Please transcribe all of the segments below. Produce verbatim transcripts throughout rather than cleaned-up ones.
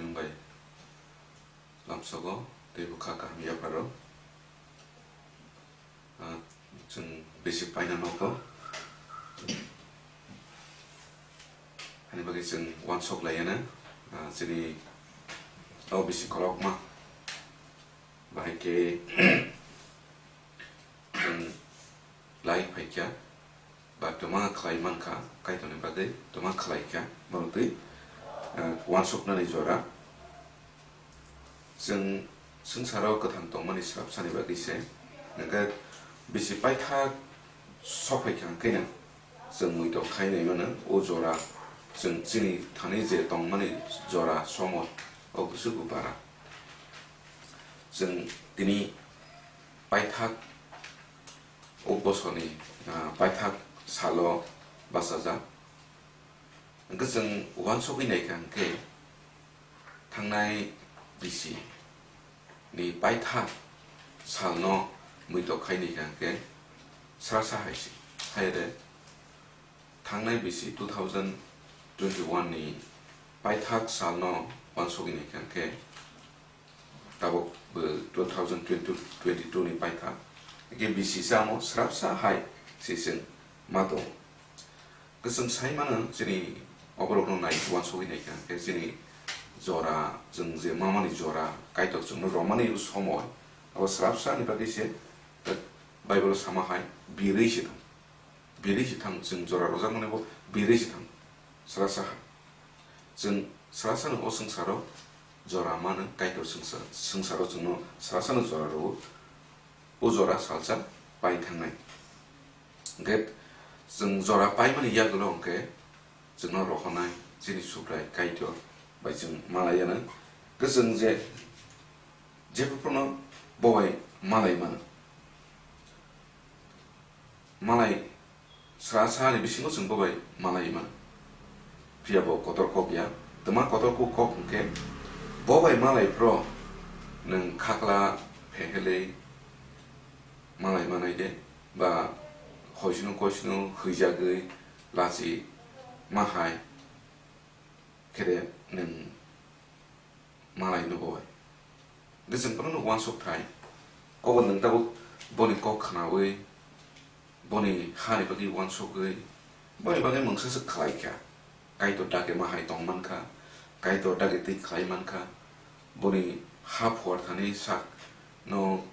Nwng bai lamsogo tei bwkha kaham yapharo. Ah, chwng bisi paina nogo. Ani bagwi chwng uansuk laiya na, ah, chini o bisi kolokma. Bahai khe chwng lai phaikha, ba twma khlai mankha, Kaitorni bagwi twma khlaikha, borok twi, ah, uansuknani jora. Chwng swngcharo kwthang tongmani swrapsani bagwi se, hwnkhe bisi paithak sok phaikha hwnkhe no chwng muitok khai nai mano. O jora chwng chini thani je tongmani jora somoi o bwswk bara. Chwng tini paithak o bosorni, ah, paithak salo bachajak. Hwnkhe chwng uansugwi naikha hwnkhe thangnai bisi ni paithak salno muitok khai naikha hwnkhe srasa hai se. Hai re, thangnai bisi two thousand twenty-one ni paithak salno uansugwi naikha hwnkhe tabuk bo two thousand twenty, twenty-two ni paitha. Hwnkhe bisi samo srapsa hai se chwng ma tongo. Kwchwng sai mano chini oborokno nai uansugwi naikha, hwnkhe chini jora, chwng je mamani jora, Kaitor chwngno romani somoi, abo srapsa ni bagwi se, eh, Bible sama hai birwi se thang. Birwi se thang, chwng jora rojakmani bo birwi se thang. Srasa hai. Chwng srasano o swngcharo jora mano, Kaitor swngsa-, swngcharo chwngno srasano jora rwo, o jora salsa pai thangnai. Hwnkhe chwng jora paimani yagulo hwnkhe chwngno rohornai chini Subrai Kaitor bai chwng malai yano. Hwnkhe chwng je, jephuru phano bo bai malai mano. Malai srasa ni bisingo chwng bo bai malai mano. Phiya bo kotor kok ya. Twma kotor kok, kok hwnkhe bo bai malai phro nwng khakla phehelwi malai manai de, ba hoisino koisino hwijagwi lachi ma hai khe de nwng malai no bo bai. Hwnkhe chwng bono no uansuk thai. Obo nwng tabuk boni kok khnaui, boni hani bagwi uansugwi, boni bagwi mungsa se khlai kha. Kaitor dagi ma hai tong man kha, Kaitor dagi twi khlai man kha, boni ha phuar thani sak no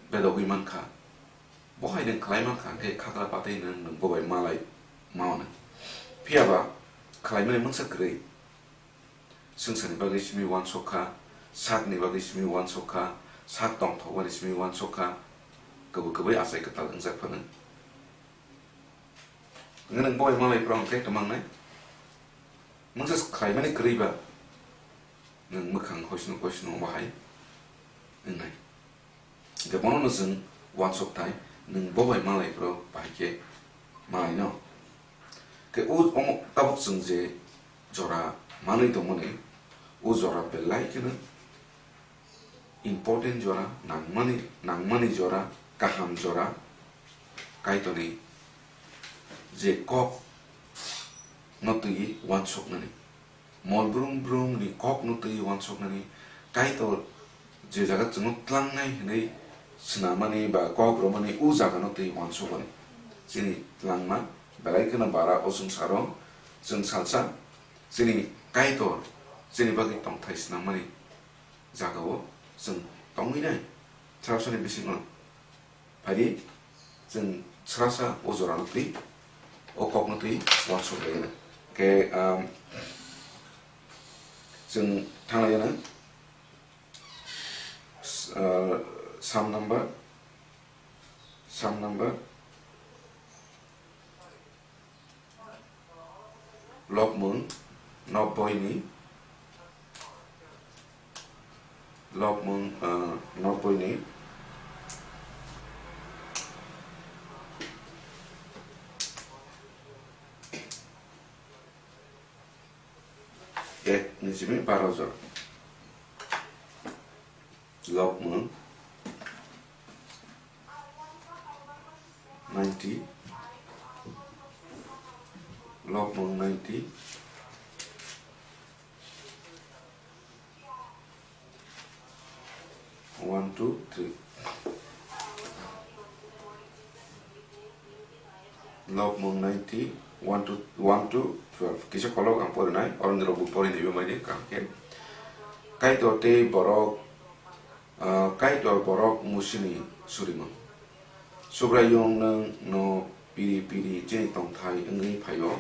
bedogwi man kha. Bo hai nwng khlai man kha, hwnkhe khakla patwi nwng, nwng bo bai malai mano. Phiya ba khlaimani mungsa kwrwi. Swngcharni bagwi simi uansuk kha, sakni bagwi simi uansuk kha, sak tongthokmani simi uansuk kha, kwbwi kwbwi achai kwtal wngjak phano. Hwnkhe nwng bo bai malai phro hwnkhe twmangnai. Mungsa khlaimani kwrwi ba nwng mwkhang hoisno koisno bahai wngnai. Hwnkhe bono no chwng uansuk thai, nwng bo bai malai phro bahai khe malai no. Khe o omo tabuk chwng je jora manwi tongmani, o jora belai kheno important jora, nangmani, nangmani jora, kaham jora, Kaitorni je kok no twiwi uansuknani. Mol brum brum ni kok no twi uansuknani, Kaitor je jaga chwngno tlangnai hinwi swnamani ba kok romani, o jaga no twi uansukmani. Chini tlangma belai kheno bara o swngcharo, chwng salsa chini Kaitor chini bagwi tongthai swnamani jagao chwng tongwi nai. Srasani bisingo Phaidi, chwng srasa o jorano twi, o kokno twi uansuk lai no. Khe, um, chwng thang lai no, s-, uh, Psalm number, Psalm number Lokmung nokboini, Lokmung, ah, nokboini ek ni simi baro jora. Lokmung ninety, Lokmung ninety, One, two, three. Lok mung ninety, one to, one to twelve. Kisa kolok ang porinai, oroni rok bo porinai bemani kaham khe. Kaitor tei borok, ah, Kaitor borok Musini surimung. Subraiyung nwng no piri piri chini tongthai wngwi phaio.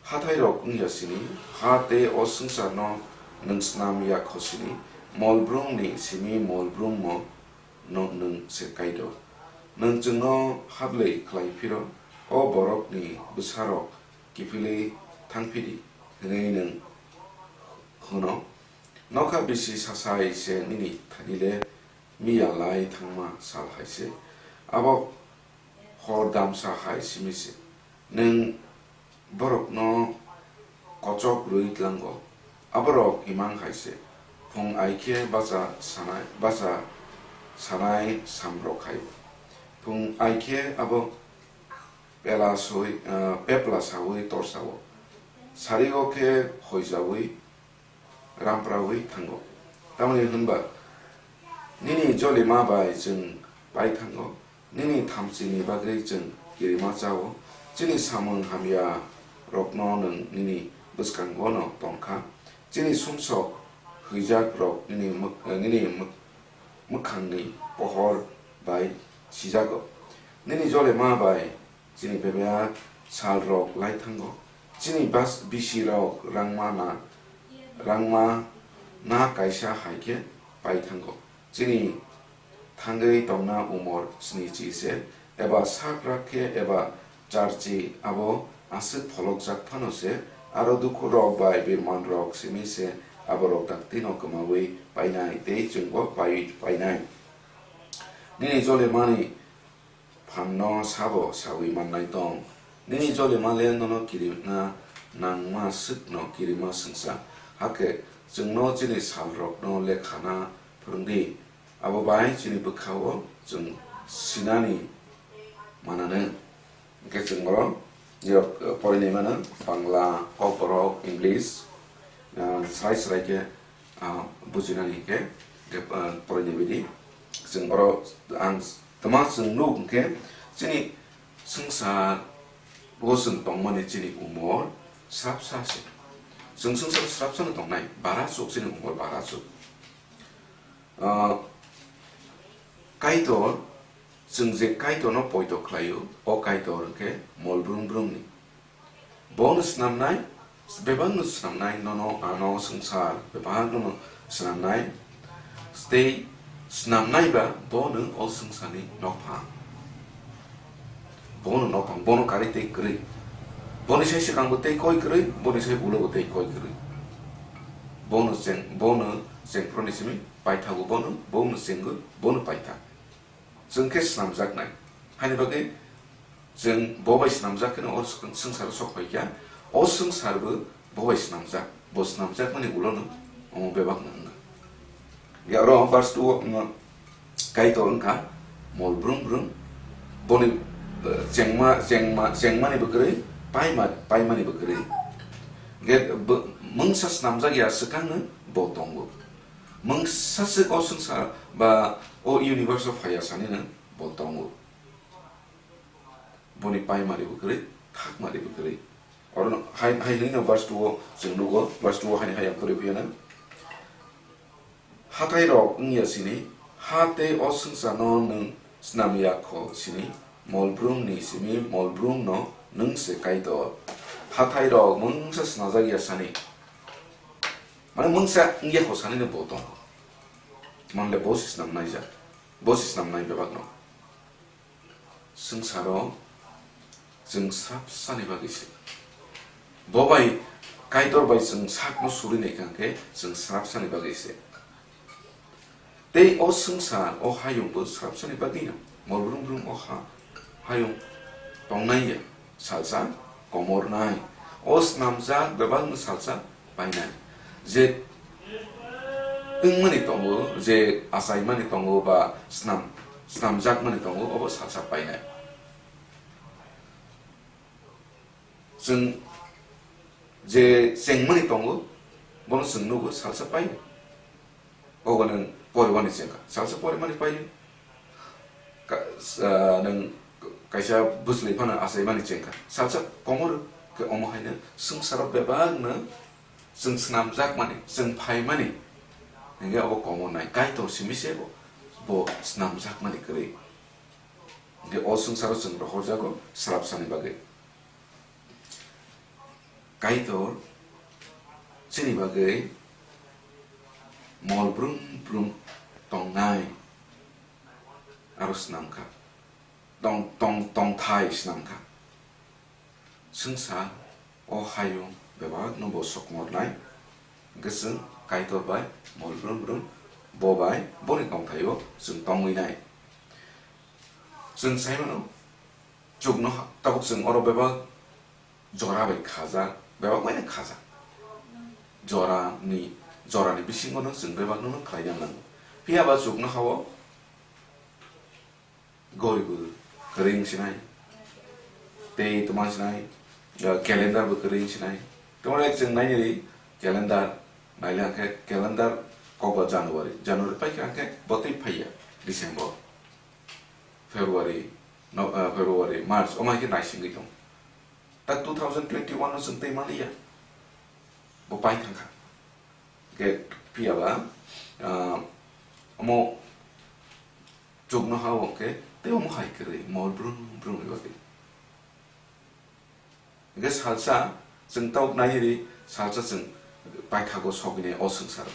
Hathairok wngya sini, ha tei o swngcharno nwng snam ya kho sini, molbrumni simi molbrummo no nwng se Kaitor. Nwng chwngno hablwi khlai phiro, o borokni bwsarok kiphilwi thang phidi, hwnwi nwng hwno. Nokha bisi sasai se nini thani le miya lai thangma sal hai se. Abo hor damsa hai simi se. Nwng borokno kochok rwi tlango. Aborok imang hai se. Phung ai khe bacha sanai, bacha sanai samrok hai. Phung ai khe abo pela soi, ah, pepla saui torsao. Sario khe hoijaui rampraui thango. Tamoni hwnba, nini jolima bai chwng pai thango, nini thamchini bagwi chwng kirima chao, chini samung hamya rokno nwng nini bwskango no tongkha, chini sumsok hwijak rok nini mwk-, nini mwk-, mwkhangni pohor bai sijago. Nini jolima bai chini bebak sal rok lai thango. Chini bas-, bisi rok rangma na, rangma na kaisa hai khe pai thango. Chini thangwi tongna umor snichi se, eba sakrak khe eba charchi abo aswk pholokjak phano se, aro dukhu rok bai birman rok simi se, aborok dakti no kwmawi painai tei chwngbo pai-, painai. Nini jolimani phanno sabo saui mannai tong. Nini jolima le nono kirima nangma swkno kirima swngsa. Hakhe chwngno chini salrokno lekhana phwrwngdi. Abo bai chini bwkhao chwng sinani mananw. Hwnkhe chwng oro nirok, eh, porinai mano Bangla, Kokborok, English, ah, srai srai khe, ah, bujinani hwnkhe, hwnkhe, ah, porinai baidi. Chwng oro ang twma chwng nuk hwnkhe chini swngchar o chwng tongmani chini umor srapsa se. Chwng swngchar srapsa no tongnai, bara chuk chini umor bara chuk. Ah, Kaitor, chwng je Kaitorno poito khlaio, o Kaitor hwnkhe mol brung brungni. Bono snamnai, bebakno snamnai, nono ano swngchar bebakno snamnai, tei snamnai ba bono o swngcharni nokphang. Bono nokphang, bono karwi tei kwrwi. Boni sai swkangbo tei koi kwrwi, boni sai ulobo tei koi kwrwi. Bono cheng, bono chengphuruni simi paithago bono, bono chengo, bono paithak. Chwng khe snamjaknai. Haini bagwi chwng bo bai snamjak kheno o swng-, swngcharo sok phaikha. O swngcharbo bo bai snamjak. Bo snamjakmani ulono omo bebakno wngkha. Ya oro verse two o wngkha, Kaitor wngkha mol brung brung. Boni, eh, chengma, chengma, chengmani bo kwrwi, paima, paimani bo kwrwi. Hwnkhe bo mungsa snamjak ya swkangno bo tongo. Mungsa swk o swngchar ba o universe o phaiya sanino bo tongo. Boni paimari bo kwrwi, thakmari bo kwrwi. Orono hai, hai hwnwi no verse two o chwng nugo, verse two o haini hai ang kwrwi phiyano. Hathai rok wngya sini, ha tei o swngcharno nwng snam ya kho sini, mol brumni simi mol brumno nwng se Kaitor. Hathai rok mungsa snajak ya sani. Mane mungsa wngya kho sanino bo tongo. Manle bo se snam naijak. Bo se snam nai bebakno. Swngcharo chwng srapsani bagwi se. Bo bai Kaitor bai chwng sakno suri naikha hwnkhe chwng srapsani bagwi se. Tei o swngchar, o hayungbo srapsani bagwino, mol brum brum o ha, hayung tongnai ya, salsa komornai. O snamjak bebakno salsa painai. Je wngmani tongo, je achaimani tongo ba snam, snamjakmani tongo, obo salsa painai. Chwng je chengmani tongo, bono chwng nugo, salsa painai. Obo nwng porimani chengkha, salsa porimani paio. Ka-, sa-, nwng kaisa bwchlwi phano achaimani chengkha, salsa komoro. Khe omo haino swngcharo bebakno chwng snamjakmani, chwng phaimani, hinkhe obo komo nai Kaitor simi se bo, bo snamjakmani kwrwi. Hinkhe o swngcharo chwng rohorjago swrapsani bagwi. Kaitor chini bagwi mol brum brum tongnai aro snamkha, tong, tong, tongthai snamkha. Swngchar o hayung bebakno bo sokmornai, hinkhe chwng Kaitor bai mol brum brum bo bai boni tongthaio chwng tongwi nai. Chwng sai mano, chukno ha-, tabuk chwng oro bebak jora bai khajak, bebak bai khajak. Jorani, jorani bisingo no chwng bebak no khlai ya nango. Phiya ba chukno ha-o gori bo kwrwi wng sinai, tei toma sinai, ya, calendar bo kwrwi wng sinai. Tei oro chwng nai ri calendar, naile hwnkhe calendar kokba January, January paikha hwnkhe bo tei phaiya December. February, no, ah, February, March, omo hai khe naisingwi tong. Ta two thousand twenty-one no chwng tei manliya. Bo pai thangkha. Khe phiya ba, ah, omo chukno ha-o khe tei omo hai kwrwi mol brum brum ni bagwi. Hingke salsa chwng tabuk nai ri, salsa chwng paithago sogwini o swngcharo.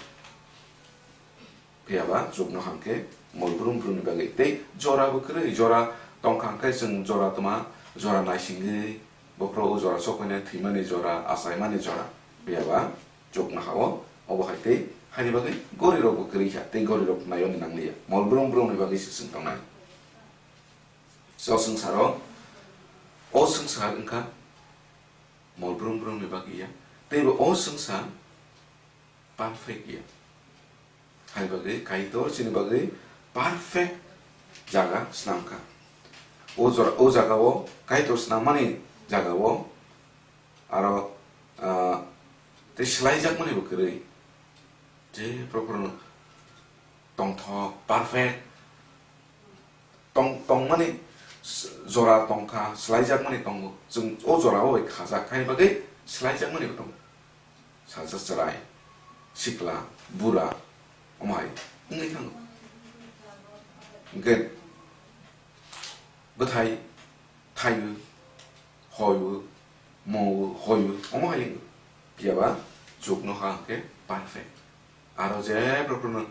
Phiyaba chukno hangke mol brum brumni bagwi tei jora bo kwrwi, jora tongkha hwnkhe chwng jora tma, jora naisingwi bokhorok o jora sokphainai thwimani jora, achaimani jora. Phiyaba chukno ha-o, obo hai tei haini bagwi gorirok bo kwrwi kha tei gorirok naiyoni nangliya. Mol brum brumni bagwi se chwng tongnai. O swngcharo, o swngchar wngkha mol brum brumni bagwi ya, tei bo o swngchar perfect ya. Hai bagwi Kaitor chini bagwi perfect jaga swnamkha. O jora, o jagao Kaitor swnammani jagao aro, ah, tei swlaijakmani bo kwrwi. Je prokhorno tongthok, perfect. Tong-, tongmani s-, jora tongkha, swlaijakmani tongo. Chwng o jorao bai khajak khai bagwi swlaijakmani bo tongo. Salsa chwrai, sikla, bura, omo hai wngwi thango. Hwnkhe bwthai thaio, hoio, mogo, hoio, omo hai wngwi. Phiyaba chukno ha hwnkhe perfect. Aro je prokhorno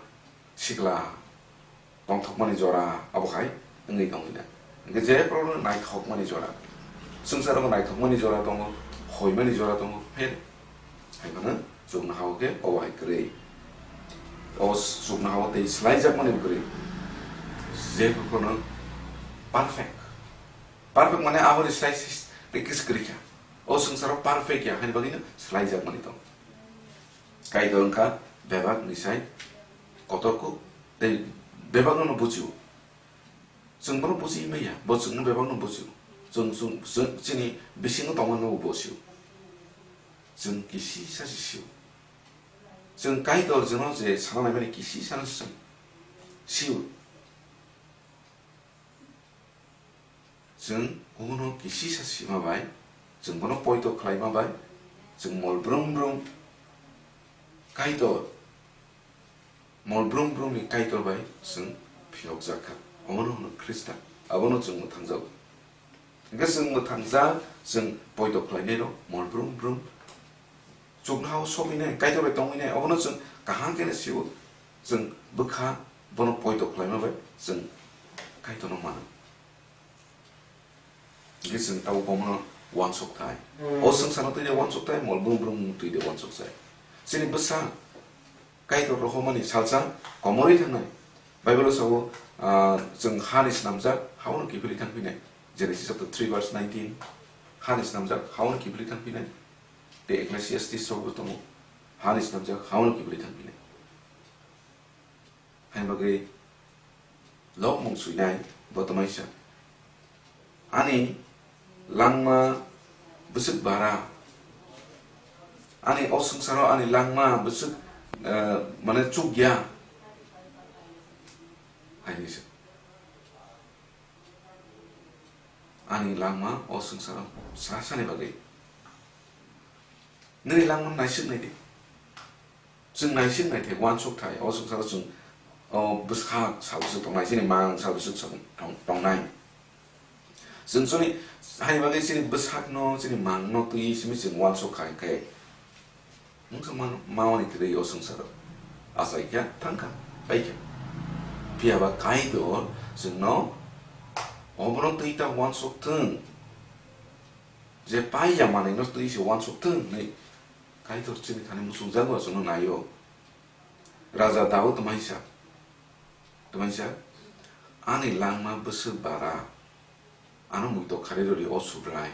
sikla tongthokmani jora abo hai wngwi tongwi na. Hwnkhe je prokhorno naithokmani jora, swngcharo naithokmani jora tongo, hoimani jora tongo, pher hai phano chukno ha-o khe obo hai kwrwi. O chukno ha-o tei swlaijakmani bo kwrwi. Je prokhorno perfect. Perfect mane aboni slai se tei kis kwrwi kha. O swngcharo perfect ya, haini bagwino swlaijakmani tongo. Kaitor wngkha bebak ni sai kotorkuk tei bebakno no buchio. Chwng bono buchi maya, bo chwngno bebakno buchio. Chwng, chwng, chwng chini bisingo tongmano bo buchio. Chwng kisisa se sio. Chwng Kaitor jeno je sana naimani kisisa no chwng sio. Chwng obono kisisa sima bai, chwng bono poito khlaima bai, chwng mol brum brum Kaitor, mol brum brum ni Kaitor bai chwng phiyokjak kha. Obono hwno Khristan, abono chwng mwthangjago. Hwnkhe chwng mwthangjak, chwng poito khlainai rok mol brum brum chuknoha-o sogwinai, Kaitor bai tongwinai, obono chwng kaham khe sio, chwng bwkha bono poito khlaima bai chwng Kaitorno mano. Hwnkhe chwng tabuk bomono uansuk thai. O swngcharno twi de uansuk thai, mol brum brum twi de uansuk thai. Chini bwsa Kaitor rohormani salsa komorwi thangnai. Bible-o sao, ah, chwng hani snamjak, haono kiphilwi thangphinai. Genesis chapter three verse nineteen. Hani snamjak, haono kiphilwi thangphinai. Tei Ecclesiastes-o bo tongo, hani snamjak, haono kiphilwi thangphinai. Haini bagwi lokmung swinai bo tamaisa. Ani langma bwswk bara, ani o swngcharo ani langma bwswk, eh, mane chukya, Ani se. Ani langma o swngcharo sa sani bagwi. Nini langma naisik nai di. Chwng naisik nai thai, uansuk thai, o swngcharo chwng, o bwsak sal bwswk tongnai, chini mang sal bwswk sal tong-, tongnai. Chwng chini hai bagwi chini bwsakno, chini mangno twi simi chwng uansuk khai khe. Mungsa man-, mawani kwrwi o swngcharo. Achai kha, thang kha, pai kha. Phiya ba Kaitor chwngno obono twi ta uansuk thung. Je pai ya manwino twi se uansuk thung hinwi Kaitor chini thani muchungjago chwngno naio. Raja Daud twmai sa, twmai sa, "Ani langma bwswk bara, ano muitok kharwi rwdi o Subrai."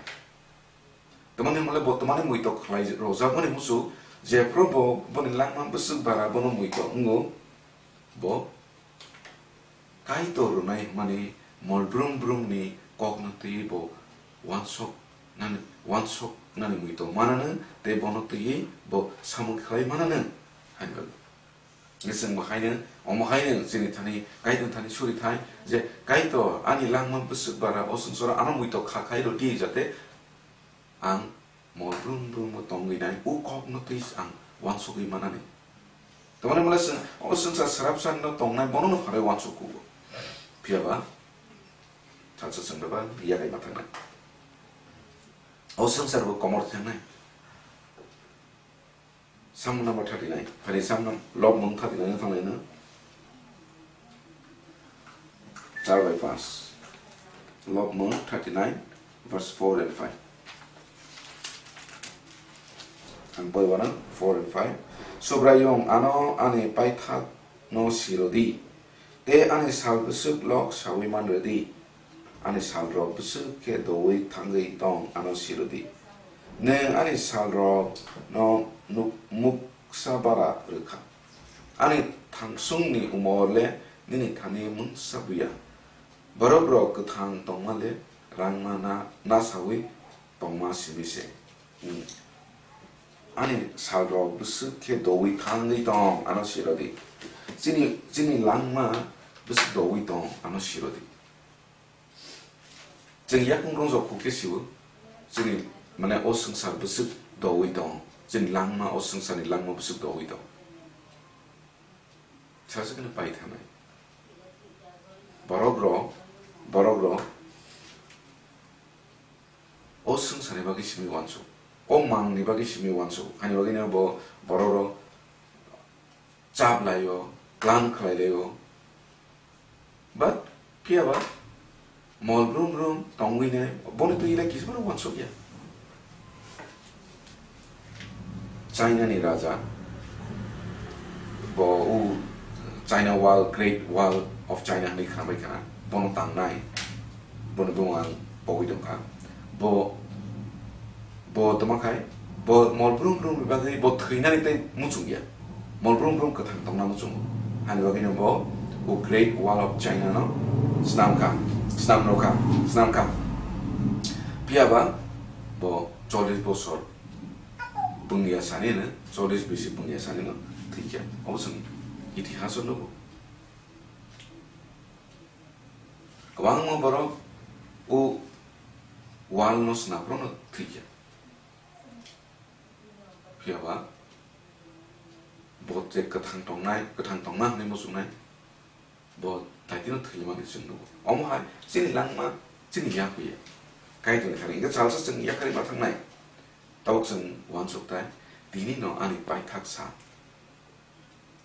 Tamani hwnle bo tamani muitok khlai rwjakmani muchung, jephru bo boni langma bwswk bara bono muitok wngo, bo Kaitor rwnai hwnmani mol brum brumni kokno twiwi bo uansuk nani, uansuk nani muitok mananw tei bono twiwi bo samung khlai mananw, hai hwnwi. Chwng bo haino, omo haino chini thani, Kaitor thani suri thai je, "Kaitor, ani langma bwswk bara o swngcharo ano muitok kha khai rwdi, jate ang mol brum brum bo tongwi nai, o kokno twi ang uansugwi manani." Tamani hwnle chwng o swngchar swrapsano tongnai bonono pharwi uansuk kugo. Phiya ba salsa chwng ba yagai ma thangnai. O swngchar bo komor thangnai. Psalm number thirty-nine. Phani Psalm num-, Lobmung thirty-nine no thanglaino. Char bai panch. Lobmung thirty-nine, verse four and five. Ang poi wano four and five. Subraiyung ano ani paithak no sirodi. Tei ani sal bwswk lok saui man rwdi, ani salrok bwswk khe doui thangwi tong ano sirodi. Nwng ani salrokno nuk-, muksa bara rwkha. Ani thangsungni umor le nini thani mungsa buya. Borok rok kwthang tongma le rangma na, na saui tongma simi se. Hmm. Ani salrok bwswk khe doui thangwi tong, ano sirodi. Chini, chini langma bwswk doui tong, ano sirodi. Chwng yakung rongjok kuk khe sio, chini, mane, o swngchar bwswk doui tong, chini langma, o swngcharni langma bwswk doui tong. Sajakno pai thanai. Borok rok, borok rok o swngcharni bagwi simi uansuk, o mangni bagwi simi uansuk, haini bagwino bo borok rok chap laio, klam khlai laio. But phiya ba mol brum brum tongwi nai, boni twi ila kisa phano uansuk ya. China ni raja, bo u China Wall, Great Wall of China hinwi khambai kha, bono tangnai, boni bumung ang pogwi tongkha. Bo, bo tongma khai, bo mol brum brum ni bagwi bo thwinani tei muchung ya. Mol brum brum kwthang tongna muchungo. Hani bagwino bo o Great Wall of China no snam kha, snam rw kha, snam kha. Phiya ba bo chollish bosor bwngya sani no, chollish bisi bwngya sani no thwikya. Obo chwng itihas o nugo. Kwbangma borok o wall no swnam rwno thwikya. Phiya ba bo je kwthang tongnai, kwthang tongma hwnwi muchungnai, bo daitino thwimani chwng nugo. Omo hai chini langma chini yak huya. Kaitorni thani hwnkhe salsa chwng yakarwi ma thangnai. Tabuk chwng uansuk tai, tini no ani paithak sa.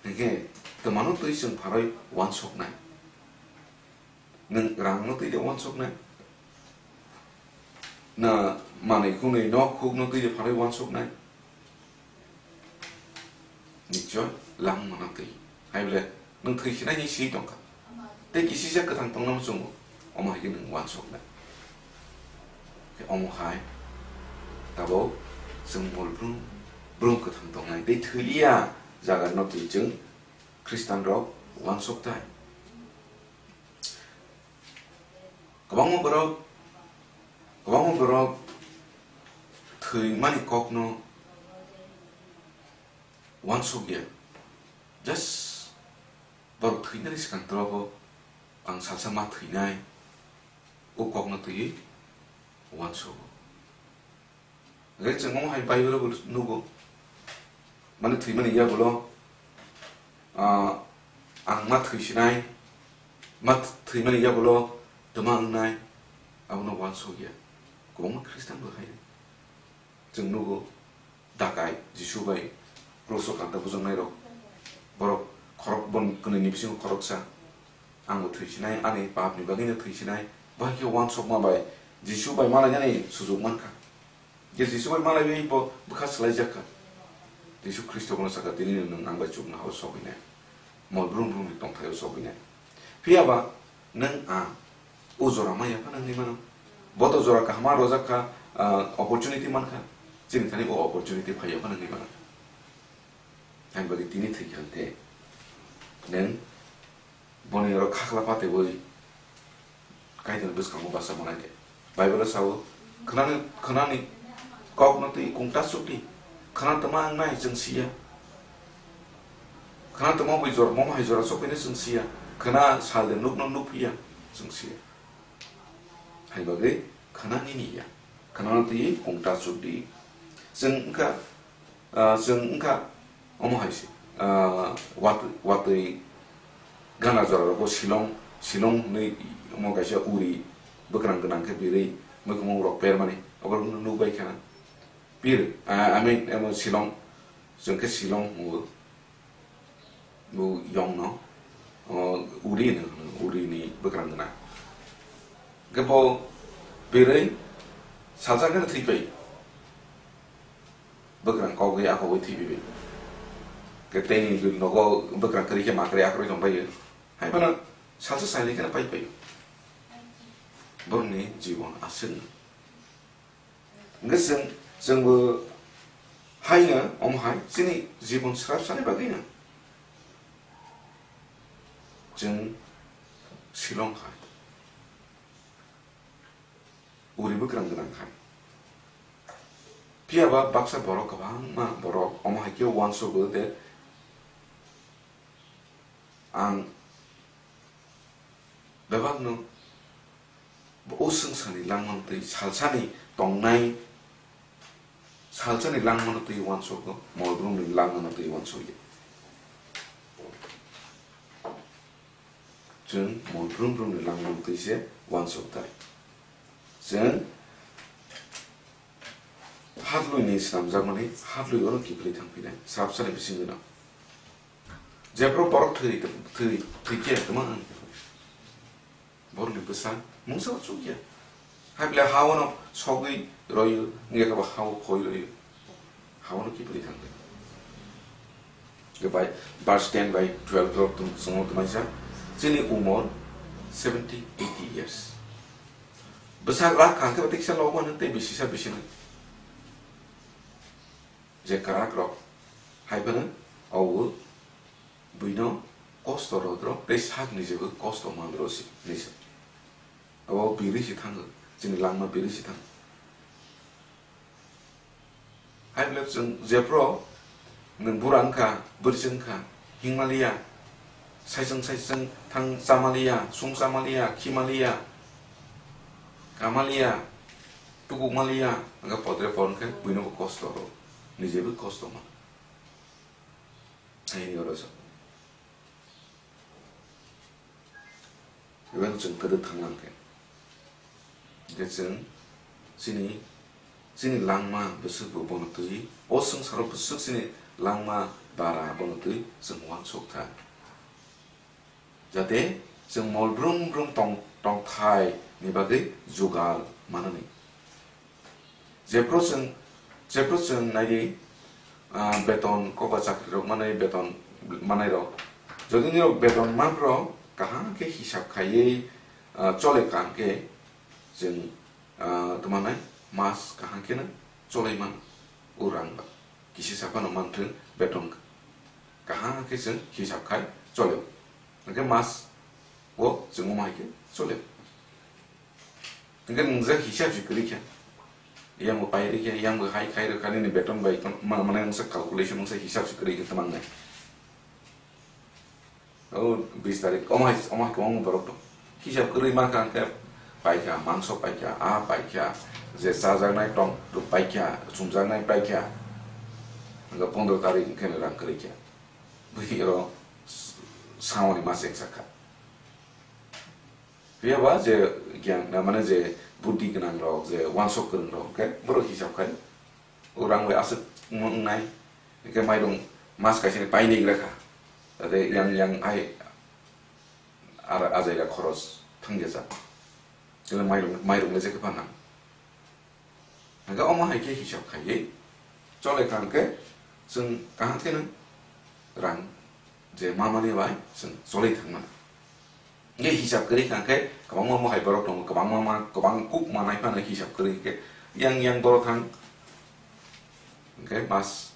Hwnkhe twmano twi chwng pharwi uansuknai. Nwng rangno twi de uansuknai? Na manwi khwnwi nok hukno twi de pharwi uansuknai? Nichoi langmano twi. Hai bole nwng thwi khe nai hinwi swi tongkha. Tei kisisa kwthang tongna muchungo, omo hai khe nwng uansuknai. Khe omo hai tabuk chwng mol brum, brum kwthang tongnai tei thwi liya jaga no twi chwng Khristian rok uansuk tai. Kwbangma borok, kwbangma borok thwimani kokno uansukya. Just borok thwinani swkang torobo ang salsa ma thwinai, o kokno twiwi uansugo. Hwnkhe chwng omo hai Bible-o bo nugo, mane thwimani yagulo, ah, ang ma thwisinai, ma th-, thwimani yagulo twma wngnai, abono uansukya. Kwbangma Khristian bo hai chwng nugo, dakai, Jisu bai kruso kanta bujaknairok, borok khorok, bon kwnwini bisingo khoroksa. Ang bo thwisinai, ani papni bagwino thwisinai, bo hai khe uansukma bai Jisu bai malainani sujuk mankha. Je Jisu bai malaiwi bo bwkha swlaijak kha. Jisu Khristo bono sakha, "Tinino nwng ang bai chuknohao sogwinai, mol brum brumni tongthaio sogwinai." Phiya ba nwng ang o jora maya phano wngwi mano. Bo to jora kaham rojak kha, ah, opportunity mankha. Chini thani o opportunity phaiya phano wngwi mano. Ani bagwi tini thwi kha hwnkhe nwng boni oro khakhla patwi Kaitorni bwskango bacha manai de. Bible-o sao, "Khwnani, khwnani kokno twi kungta chukdi. Khwna tongma wngnai chwng siya. Khwna tongma bai jor-, momo hai jora chokphaino chwng siya. Khwna sal de nukno nukphiya chwng siya." Hai bagwi khwna nini ya. Khwnano twi kungta chukdi. Chwng wngkha Ah, chwng wngkha omo hai se, ah, watwi, watwi gana jora rogo Shillong, Shillong hinwi omo kaisa uri bwkrang gwnang khe birwi muikhumung rok permani oborok nukbai khana. Pir, ah, I mean, emo Shillong, chwng khe Shillong hwngo. Bo yongno, o, uri hino, uri ni bwkrang gwnang. Hwnkhe bo birwi salsa kheno thwipai. Bwkrang kogwi akogwi thwipai. Hwnkhe teini nogo bwkrang kwrwi khe ma kwrwi akwrwi tongpaio. Hai phano salsa salni kheno paipai. Borokni jibon aswk. Hwnkhe chwng, chwngbo haino omo hai chini jibon swrapsani bagwino chwng Shillong hai, uri bwkrang gwnang hai. Phiya ba baksa borok kwbangma borok omo hai khe uansugo de, ang bebakno o swngcharni langmano twi salsani tongnai, salsani langmano twi uansugo, molbrumni langmano twi uansukya. Chwng molbrum brumni langmano twi se uansuk thai. Chwng hatlwi ni swnamjakmani, hatlwi oro kiphilwi thangphinai, swrapsani bisingtwi no. Jephru borok thwi, thwi, thwi khe kwma wng. Borokni bwsa mungsa chukya. Hai bwlai ha-o no sogwi roio, wngya khe bo ha-o khoi roio. Ha-o no kiphilwi thangkhe. Khe bai verse ten bai twelve rok tum-, chwngno twmaisa. Chini umor seventy, eighty years. Bwsak rak kha khe bo teksa logo no tei bisisa bisino. Je kwrak rok hai phano obo buino kosto rodrok tei sak ni jebo kosto mandro si nisa. Abo biri si thango, chini langma biri si thango. Hai bwlai chwng jephru nwng bura wngkha, bwrwi se wngkha, hingmaliya, saichung saichung thang chamaliya, sung chamaliya, khimaliya, kamaliya, tukukmaliya, wngkha podre por wngkhe buino bo kosto rw, nijebo kosto man. Hai hwnwi oro sa. Eba chwng kwdwk thangna hwnkhe. Hwnkhe chwng chini, chini langma bwswk bo bono twi, o swngcharo bwswk chini langma bara bono twi chwng uansuk kha. Jate chwng mol brum brum tong, tongthai ni bagwi jugal manani. Jephru chwng, jephru chwng naidi, ah, beton, kokba chakri rok manai, beton manai rok. Jodi nirok beton manpro kaham khe hisab khaiwi, ah, chole kaham khe chwng, ah, tamo nai mas kaham kheno cholai mano. O rang ba kisi saphano manthwng beton kaham khe chwng hisab khai choleo. Hwnkhe mas o chwng omo hai khe choleo. Hwnkhe nwng je hisab se kwrwi kha. Yang bo pai rwi kha, yang bo hai khai rw kha, nini beton bai kon-, ma-, mane nwngsa calculation, nwngsa hisab se kwrwi kha, twmang nai. O bis tarik, omo hai, omo hai kwbangma borok tong. Hisab kwrwi mankha hwnkhe paikha, mangso paikha, a paikha, je chajaknai tong paikha, chumjaknai paikha, hwnkhe pondro tarik hwnkhe rang kwrwi kha. Bwrwi oro s-, samani ma chengsa kha. Phiya ba je gyan, na mane je buddhi gwnang rok, je wansok kwrwng rok, hwnkhe borok hisab khai. O rang bai aswk wngnai, hwnkhe mairung mas kaisani painwi gra kha. Tei yang, yang ai ar ajaira khoros thangya jak. Tei mairung, mairung le jekhe phanang. Hwnkhe omo hai khe hisab khaiwi cholai kha hwnkhe chwng kaham kheno rang je mamani bai chwng cholai thangmani. Hwnkhe hisab kwrwi kha hwnkhe kwbangma mohai borok tongo, kwbangma ma, kwbang kuk manai phano hisab kwrwi hwnkhe yang yang borok thang hwnkhe mas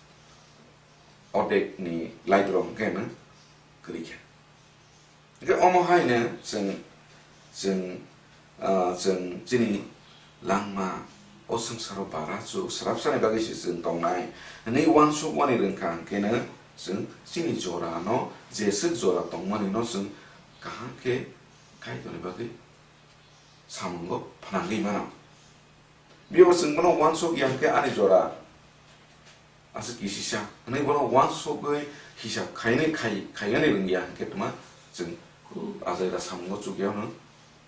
ordek ni light rok hwnkhe no kwrwi kha. Hwnkhe omo haino chwng, chwng, ah, chwng chini langma o swngcharo bara chuk srapsani bagwi se chwng tongnai hwnwi uansuk wani rwngkha, hwnkhe no chwng chini jora no jeswk jora tongmani no chwng kaham khe Kaitorni bagwi samungo phnangwi mano. Biyabo chwng bono uansuk ya hwnkhe ani jora aswk kisisa hwnwi bono uansugwi hisab khainai khai, khainani rwngya hwnkhe tma chwng ajaira samungo chukya hwno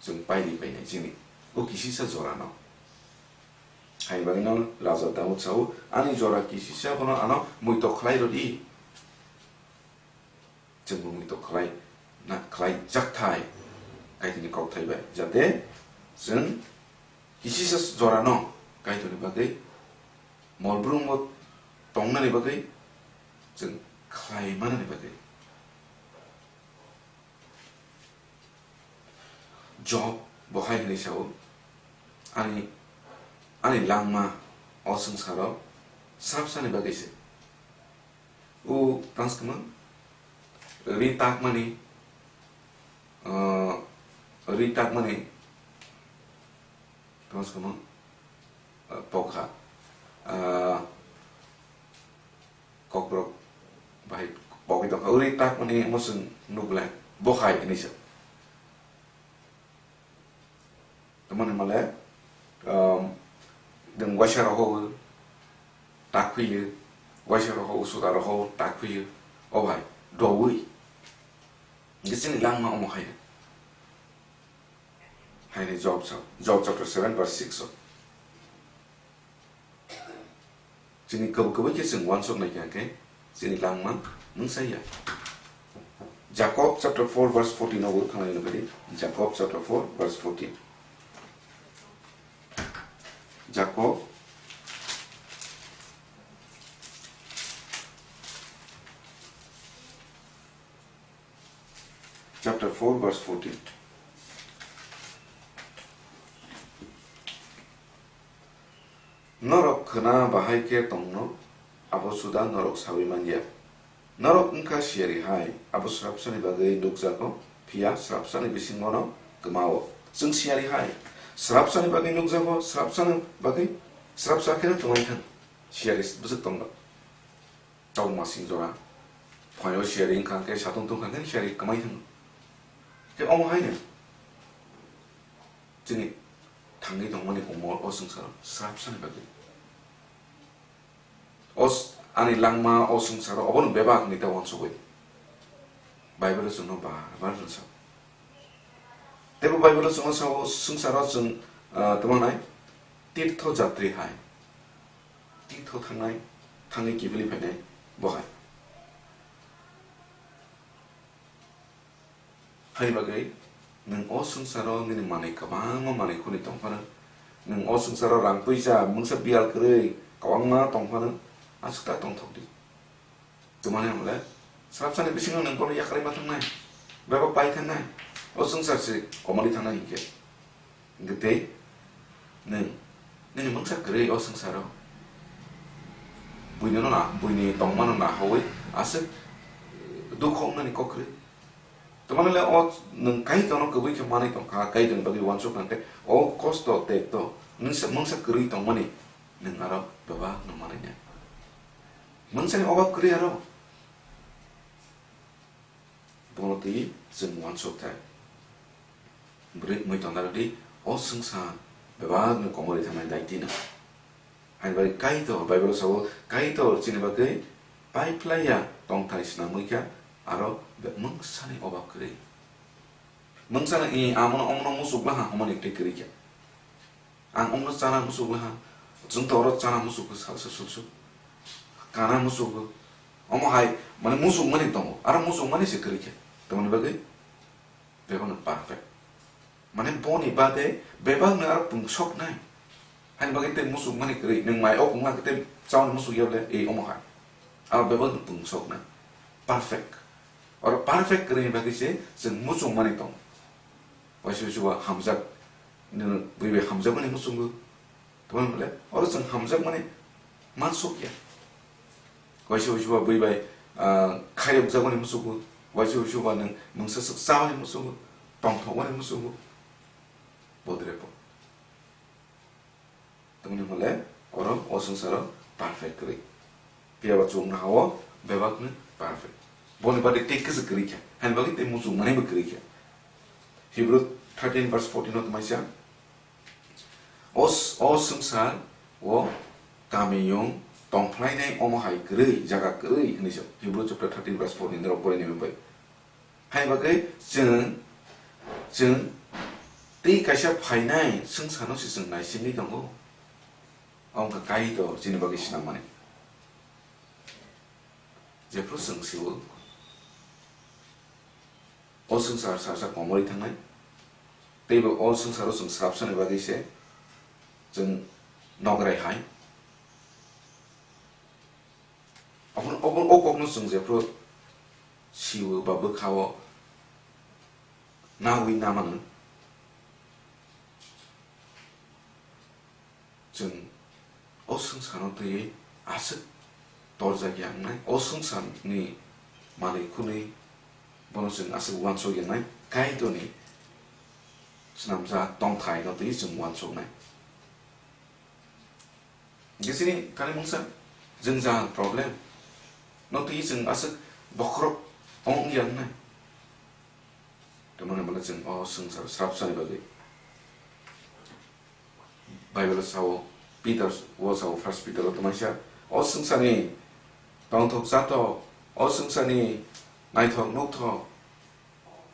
chwng pairi painai chini o kisisa jorano. Hai bagwino Raja Daud sao, "Ani jora kisisa bono ano muitok khlai rwdi." Chwng bo muitok khlai, na khlai jak thai, Kaitorni kokthai bai, jate chwng kisisa jorano Kaitorni bagwi, mol brumbo tongnani bagwi, chwng khlai manani bagwi. Job bo hai hwnwi sao, "Ani, ani langma o swngcharo srapsani bagwi se." O tangskma ri takmani, ah, ri takmani tangskma, ah, pokha, ah, kokborok bahai pogwi tongkha. O ri takmani omo chwng nukle bo hai hwnwi sa. Tamoni male, um, deng waisa rogo tak phiyo, waisa rogo suda rogo tak phiyo, o bai, dowi. Ngi chini langma omo hai. Hai ni Job sa, Job chapter seven verse six o. Chini kwbwi kwbwi khe chwng uansuk nai kha khe chini langma mungsa ya. Jacob chapter four verse fourteen o bo thangwi nukdi. Jacob chapter four verse fourteen. Jacob chapter four verse fourteen. Norok khwna bahai khe tongno, abo suda norok saui man ya. Norok wngkha siyari hai, abo srapsani bagwi nukjago, phiya srapsani bisingono kwmao. Chwng siyari hai, srapsani bagwi nukjago, srapsani bagwi srapsa kheno twmai thang. Siyari bwswk tongno. Tabuk masing jora. Phaio siyari wngkha khe, satung tungkha khe siyari kwmai thango. Khe omo haino chini thangwi tongmani umor o swngcharo srapsani bagwi. O s-, ani langma o swngcharo obono bebak ni ta uansugwi. Bible o chwngno bar bar rwngsa. Teibo Bible o chwngno sao, swngcharo chwng, ah, tamo nai tirtho jatri hai. Tirtho thangnai, thangwi kiphilwi phainai bo hai. Haini bagwi nwng o swngcharo nini manwi kwbangma manwi khwnwi tong phano, nwng o swngcharo rang puisa mungsa biyal kwrwi kwbangma tong phano, aswk ta tongthok di. Twmani hwnle, srapsani bisingo nwng bono yakarwi ma thangnai, bebak pai thangnai, o swngchar se komorwi thangnai hinkhe. Hinkhe tei nwng nini mungsa kwrwi o swngcharo buini no na, buini tongmano nahaui aswk dukho wngnani kok kwrwi. Twmani le o nwng Kaitorno kwbwi khe manwi tongkha, Kaitorni bagwi uansuk nang khe o kosto tekto nwng se mungsa kwrwi tongmani nwng aro bebak no manwi nai. Mungsani obab kwrwi aro. Bono twi chwng uansuk thai. Bwrwi wngwi tongna rwdi, o swngchar bebakni komorwi thangnai daitino. Haini bagwi Kaitor, Bible-o sao, Kaitor chini bagwi paiphlaiya tongthai swnamwi kha, aro be-, mungsani obab kwrwi. Mungsano i amono omono muchuk laha hwnmani tei kwrwi kha. Ang omono chana muchuk laha, chwng to oro chana muchuk kha salsa sulsu. Kana muchuk kha. Omo hai, mane muchukmani tongo, aro muchukmani se kwrwi kha. Tamoni bagwi bebakno perfect. Mane boni bade bebakno aro pungsoknai. Haini bagwi tei muchukmani kwrwi, nwng mai o pungma khe tei chauni muchuk ya bole, ei omo hai. Aro bebakno pungsoknai. Perfect. Oro perfect kwrwini bagwi se chwng muchungmani tongo. Waisa waisa ba hamjak, nini bui bai hamjakmani muchungo. Tongmani bole, oro chwng hamjakmani mansukya. Waisa waisa ba bui bai, ah, khairokjakmani muchungo. Waisa waisa ba nwng mungsa swk chamani muchungo. Tongthokmani muchungo. Bodre po. Tamoni hwnle oro o swngcharo perfect kwrwi. Phiya ba chwng nahao bebakno perfect. Boni bade tei kwchwk kwrwi kha. Haini bagwi tei muchungmani bo kwrwi kha. Hebrew thirteen verse fourteen o tongmani sa, o s-, o swngchar o kamiyung tongphlainai omo hai kwrwi, jaga kwrwi hwnwi sa. Hebrew chapter thirteen verse fourteen rok porinai bai. Hai bagwi chwng, chwng tei kaisa phainai swngcharno se chwng naisingwi tongo. Omo wngkha Kaitor chini bagwi swnamani. Jephru chwng sio, o swngchar salsa komorwi thangnai, teibo o swngcharo chwng srapsani bagwi se chwng nograi hai. Obo, obo, o kokno chwng jephru sio ba bwkhao nawi namano, chwng o swngcharno twiwi aswk torjak ya wngnai, o swngcharni manwi khwnwi bono chwng aswk uansuk ya wngnai, Kaitorni swnamjak tongthaino twiwi chwng uansuknai. Hingke chini kani mungsa jwngjal problem no twi chwng aswk bokhorok ong ya wngnai. Tamoni hwnba chwng o swngchar srapsani bagwi Bible sao, Peter o sao, First Peter o tongmani sa, o swngcharni tongthok chathok, o swngcharni naithok nukthok,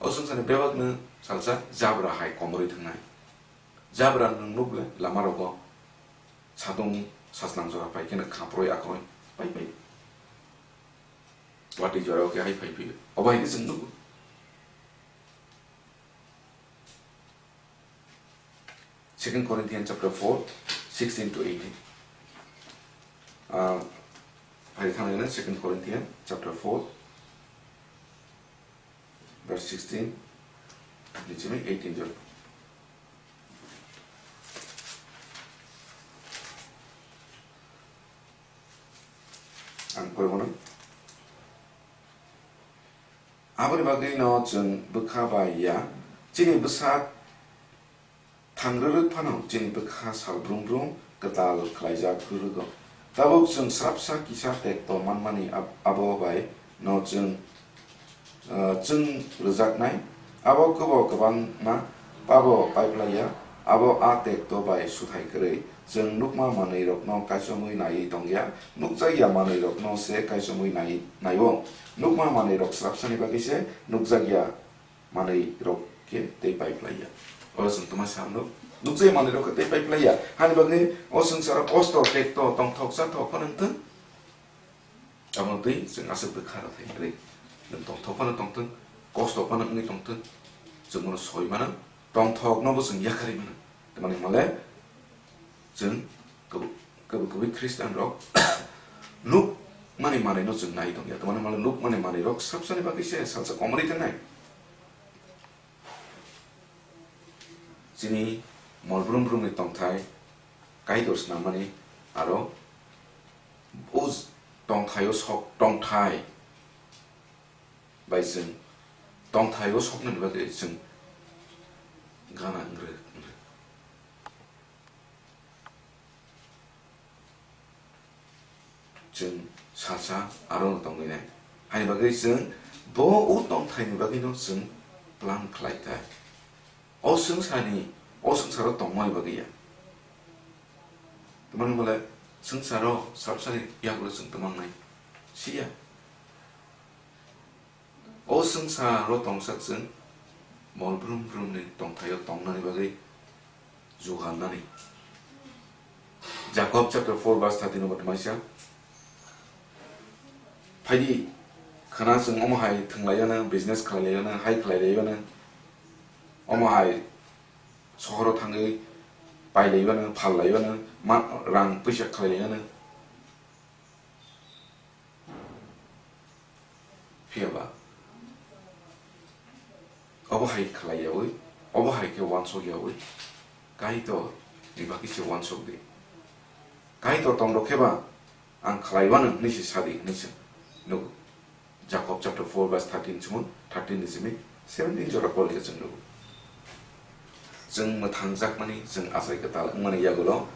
o swngcharni bebakno salsa jabra hai komorwi thangnai. Jabra nwng nukle lama rogo Satung sasnang jora pai kheno khaproi akroi pai pai. Watwi jora o khe hai phai phio. Obo hai khe chwng nugo. Second Corinthians chapter four, sixteen to eighteen. Ah, phai thangna Second Corinthians chapter four, verse sixteen, ni simi eighteen jora. Ang porwi mano. Aboni bagwi no chwng bwkha bai ya, chini bwsak thangrwrwk phano chini bwkha sal brum brum kwtal khlaijak rwrwgo. Tabuk chwng srapsa kisa tekto manmani ab-, abo bai no chwng, ah, chwng rwjaknai. Abo kwbo kwbangma pabo paiphlaiya, abo a tekto bai suthai kwrwi. Chwng nukma manwirokno kaichomwi naiwi tongya, nukjakya manwirokno se kaichomwi nai-, naiwo. Nukma manwirok srapsani bagwi se nukjakya manwirok khe tei paiphlaiya. Oro chwng tongma sa hwnwi nukjakya manwirok khe tei paiphlaiya. Hani bagwi o swngcharo kosto, tekto, tongthok, chathok phano wng thung. Abono twi chwng aswk bwkha rw thai kwrwi. Nwng tongthok phano tong thung, kosto phano wngwi tong thung. Chwng bono soi mano, tongthokno bo chwng yakarwi mano. Tamoni hwnle chwng kwbwi, kwbwi, kwbwi Christian rok nukmani manwino chwng nai tongya. Tamoni hwnle nukmani manwirok srapsani bagwi se salsa komorwi thangnai. Chini mol brum brumni tongthai Kaitor swnamani aro o tongthaio sok tongthai bai chwng tongthaio soknani bagwi chwng gana wngrwk, wngrwk. Chwng salsa aro no tongwi nai. Haini bagwi chwng bo o tongthaini bagwi no chwng plan khlai kha. O swngcharni, o swngcharo tongmani bagwi ya. Tamani hwnle swngcharo sabsani yagulo chwng twmangnai siya. O swngcharo tongsak chwng mol brum brumni tongthaio tongnani bagwi jugalnani. Jakob chapter four verse thirteen no twmaisa. Phaidi, khana chwng omo hai thwnglaiyano, business khlailaiyano, hai khlailaiyano, omo hai sohoro thangwi pailaiyano, phallaiyano, ma-, rang puisa khlailaiyano. Phiya ba, obo hai khlai yaui, obo hai khe uansuk yaui, Kaitor ni bagwi se uansuk di. Kaitor tong rok khe ba, ang khlai uanw hwnwi se sa di hwnwi se nugo. Jakob chapter four verse thirteen chumui, thirteen ni simi seventeen jora pori khe chwng nugo. Chwng mwthangjakmani, chwng achai kwtal wngmani yagulo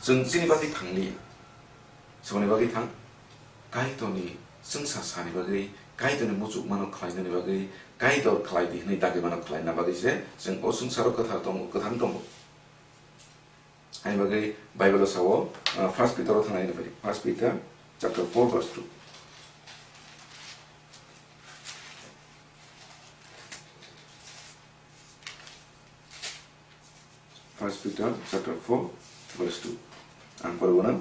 chwng chini bagwi thang liya. Soboni bagwi thang, Kaitorni chwngsa sani bagwi, Kaitorni muchukmano khlainani bagwi, Kaitor khlai di hwnwi dagimano khlaina bagwi se chwng o swngcharo kwthar tongo, kwthang tongo. Ani bagwi Bible-o sao, ah, First Peter-o thangna hwnwi phai di. First Peter chapter four verse two. First Peter chapter four verse two. Ang poribo na.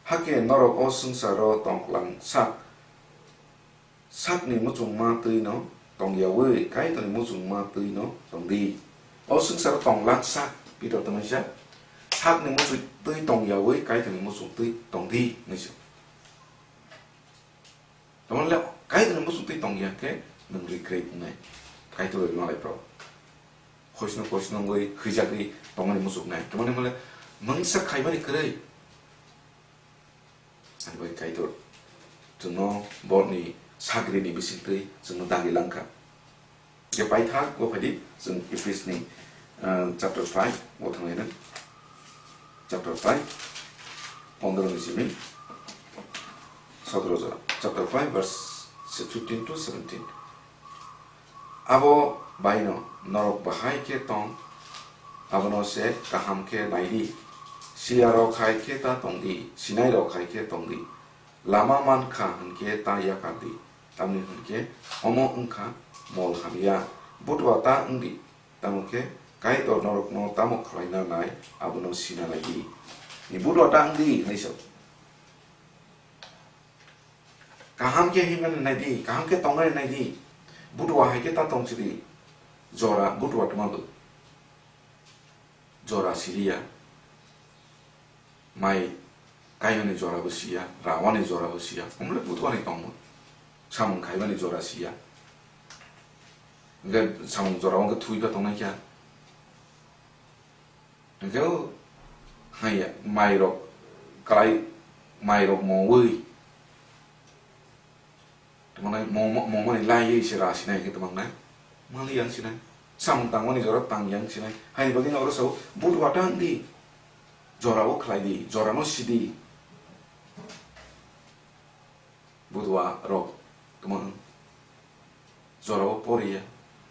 Hakhe norok o swngcharo tonglang sak, sakni muchungma twi no tong yaui, Kaitorni muchungma twi no tong di. O swngcharo tonglang sak, Peter twmai sak, sakni muchung twi tong yaui, Kaitorni muchung twi tong di, hwnwi se. Tamo le Kaitorni muchung twi tong ya khe nwng regret wngnai. Kaitor bai malai phro. Khoisno khoisno wngwi khwijagwi tongmani muchuknai. Tamoni hwnle mungsa khaimani kwrwi. Ani bai Kaitor chwngno borni sagrini bisingtwi chwngno dagi langkha. Je paithak bo phaidi chwng Ephesni, ah, chapter five bo thanglaina. Chapter five, pondro ni simi sotro jora. Chapter five, verse fifteen to seventeen. Abo baino norok bahai khe tong, abono se kaham khe nai di. Siya rok hai khe ta tong di, sinai rok hai khe tong di. Lama man kha hwn khe ta yakar di, tamni hwn khe omo wng kha mol hamya. Butua ta wng di, tamo khe Kaitor norokno tamo khlaina nai, abono sina lai di. Ni butua ta wng di hwnwi sa. Kaham khe himnani nai di, kaham khe tongnani nai di. Butua hai khe ta tong si di. Jora butua tma bo. Jora siliya. Mai kainani jora bo siya, rawani jora bo siya. Omle butuani tongmo. Samung khaimani jora siya. Hingke samung jora hingke thwi ba tongnai kha. Hingke o haiya mairok kalai, mairok mongwi. Tongmani mongma-, mongmani lai ye se ra sinai hingke tongmangnai. Mali yang sinai. Samung tangmani jora tang yang sinai. Haini bagwi no oro sao, butua tang di. Jora o khlai di, jora no si di. Butua rok tongmang. Jora o pori ya.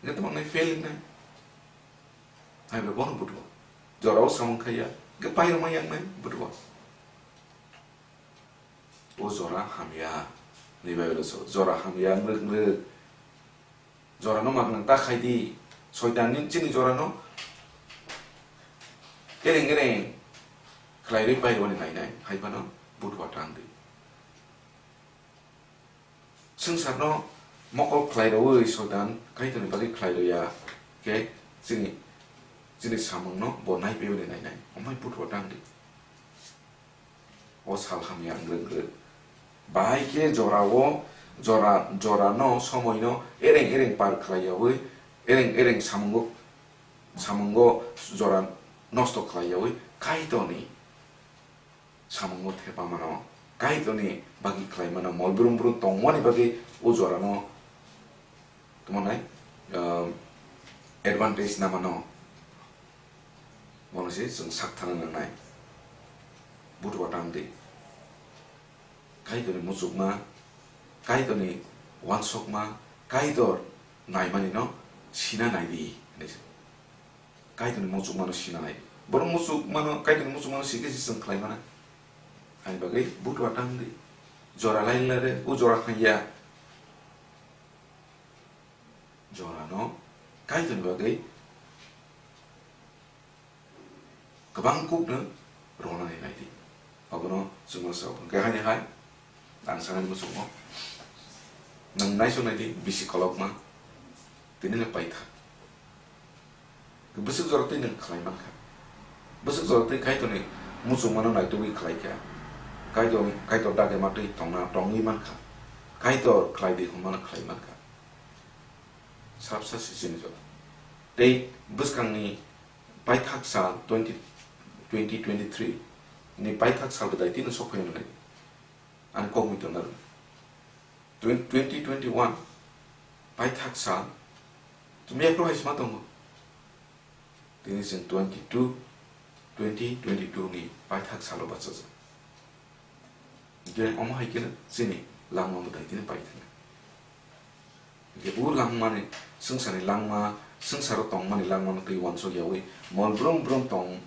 Hingke tongmangnai fail wngnai. Hai bai bono butua. Jora o samung khai ya. Hingke pairwng ma yang nai butua. O jora hamya, ni bai rw so, jora hamya wng rwk, wng rwk. Jora no ma gwnang ta khai di, soitan ni chini jora no ereng ereng khlai rwi pai rwani nai nai, hai phano butua tang di. Swngchar no mokol khlai rwi soitan Kaitor ni bagwi khlai rw ya khe chini, chini samung no bo nai pai rwani nai nai, omai butua tang di. O sal hamya wng rwk rwk. Bahai khe jora o, jora, jora no, somoi no ereng ereng par khlai yaui, ereng ereng samungo, samungo jora nosto khlai yaui, Kaitor ni samungo thepa mano, Kaitor ni bagwi khlai mano, mol brum brum tongmani bagwi o jora no tongmani, ah, advantage na mano. Bono se chwng sak thana nangnai. Butua tang di. Kaitorni muchukma, Kaitorni uansukma, Kaitor naimani no Sina nai di, hinwi se. Kaitorni muchukmano sina nai di. Borok muchukmano, Kaitorni muchukmano sikhe se chwng khlai mana. Ani bagwi butua tang di. Jora lai lai re, o jora thang ya. Jorano Kaitorni bagwi kwbang kukno rwnani nai di. Abono chwngno sao. Hwnkhe haini hai ang sanani muchungo. Nwng naisuk nai di, bisi kolokma, tini no paithak. Bwswk jora twi nwng khlai mankha. Bwswk jora twi Kaitorni muchungmano naitugwi khlai kha. Kaitor, Kaitor dagema twi tongna, tongwi mankha. Kaitor khlai di hwnmano khlai mankha. Srapsa se chini jora. Tei bwskangni paithak sal twenty, twenty twenty-three ni paithak sal bwdai tino sokphai wngnai. Ani kok mui tongna rw. Twen-, twenty twenty-one paithak sal chumya phuru hai sima tongo. Tini chwng twenty-two, twenty twenty-two ni paithak salo bachajak. Hwnkhe omo hai kheno chini langma bwdai tini pai thangna. Hwnkhe bo langmani, swngcharni langma, swngcharo tongmani langmano twi uansuk yaui mol brum brum tong-,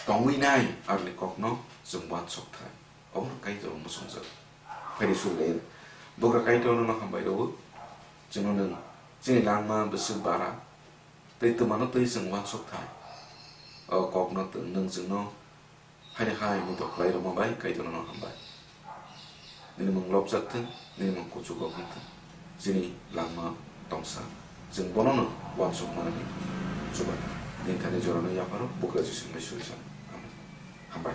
tongwi nai aroni kokno chwng uansuk thai. Obono Kaitor muchungjak. Phaidi suri lai. Bugra Kaitor nono hambai rwo. Chwngno nwng chini langma bwswk bara tei twmano twi chwng uansuk thai. O kokno tw-, nwng chwngno haini hai muitok khlai rwma bai Kaitor nono hambai. Nini mung lobjak thung, nini mung kuchuk rok wng thung. Chini langma tongsa. Chwng bonono uansuk manani chubathang. Nini thani jorano yapharo bugra Jisu bai suri sa. Amen. Hambai.